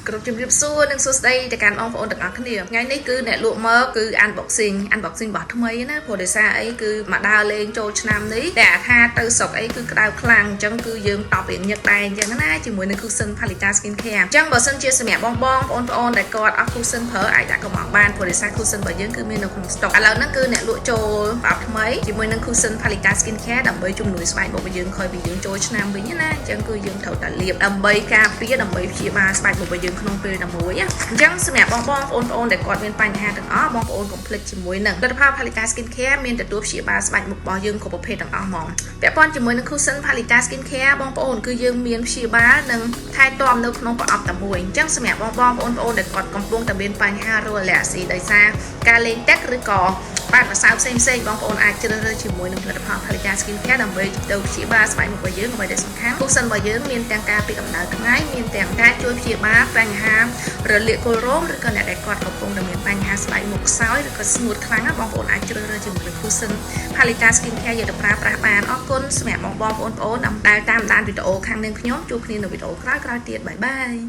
គ្រប់ជំរាបសួរនិងសួស្តីទៅកាន់បងប្អូនទាំងអស់គ្នាថ្ងៃនេះគឺអ្នកលក់មកគឺ unboxing របស់ថ្មីណាព្រោះដោយសារអីគឺមកដើរលេងចូលឆ្នាំនេះតែអាថាទៅស្រុកអីគឺក្តៅខ្លាំងអញ្ចឹងគឺយើងតបរៀងញឹកដែរអញ្ចឹងណាជាមួយនឹង cushion Palita Skin Care អញ្ចឹងបើសិនជាសម្រាប់បងបងបងប្អូនដែលគាត់អស់ cushion ប្រើអាចដាក់កំងបានព្រោះដោយសារ cushion របស់យើងគឺមាននៅក្នុង stock ឥឡូវហ្នឹងគឺអ្នកលក់ចូលប្រអប់ថ្មីជាមួយនឹង cushion Palita Skin Care ដើម្បីជំនួយស្បែកមុខរបស់យើងក្រោយពីយើងចូលឆ្នាំវិញណាអញ្ចឹងគឺយើងត្រូវតែលាបដើម្បីការពារដើម្បីព្យាបាលស្បែកមុខរបស់យើងក្នុងពេលតែមួយណាអញ្ចឹងសម្រាប់បងបងប្អូនប្អូនដែលគាត់មានបញ្ហាទាំងអស់បងប្អូនកុំភ្លេចជាមួយនឹងផលិតផល Palita Skin Care មានទទួលព្យាបាលស្បែកមុខរបស់យើងគ្រប់ប្រភេទទាំងអស់ហ្មងពាក់ព័ន្ធជាមួយនឹង cushion Palita Skin Care បងប្អូនគឺយើងមានព្យាបាលនិងថែទាំនៅក្នុងប្រអប់តែមួយអញ្ចឹងសម្រាប់បងបងប្អូនប្អូនដែលគាត់កំពុងតែមានបញ្ហារោគអាឡែស៊ីដោយសារការលេងទឹកឬក៏បាតម្សៅផ្សេងផ្សេងៗបងប្អូនអាចជ្រើសរើសជាមួយនឹងផលិតផល Palita Skin Care ដើម្បីទៅព្យាបាលស្បែកមុខរបស់យើងអ្វីដែលសំខាន់ cushion របស់យើងមានទាំងការពីកម្ដៅថ្ងៃមានទាំងការជួយព្យាបាលបញ្ហារលាកគល់រោមឬក៏អ្នកដែលគាត់កំពុងតែមានបញ្ហាស្បែកមុខខ្សោយឬក៏ស្ងួតខ្លាំងណាបងប្អូនអាចជ្រើសរើសជាមួយនឹង cushion Palita Skin Care យកទៅប្រើប្រាស់បានអរគុណសម្រាប់បងបងប្អូនប្អូនដែលតាមដានវីដេអូខាងនាងខ្ញុំជួបគ្នានៅវីដេអូក្រោយៗទៀត bye bye.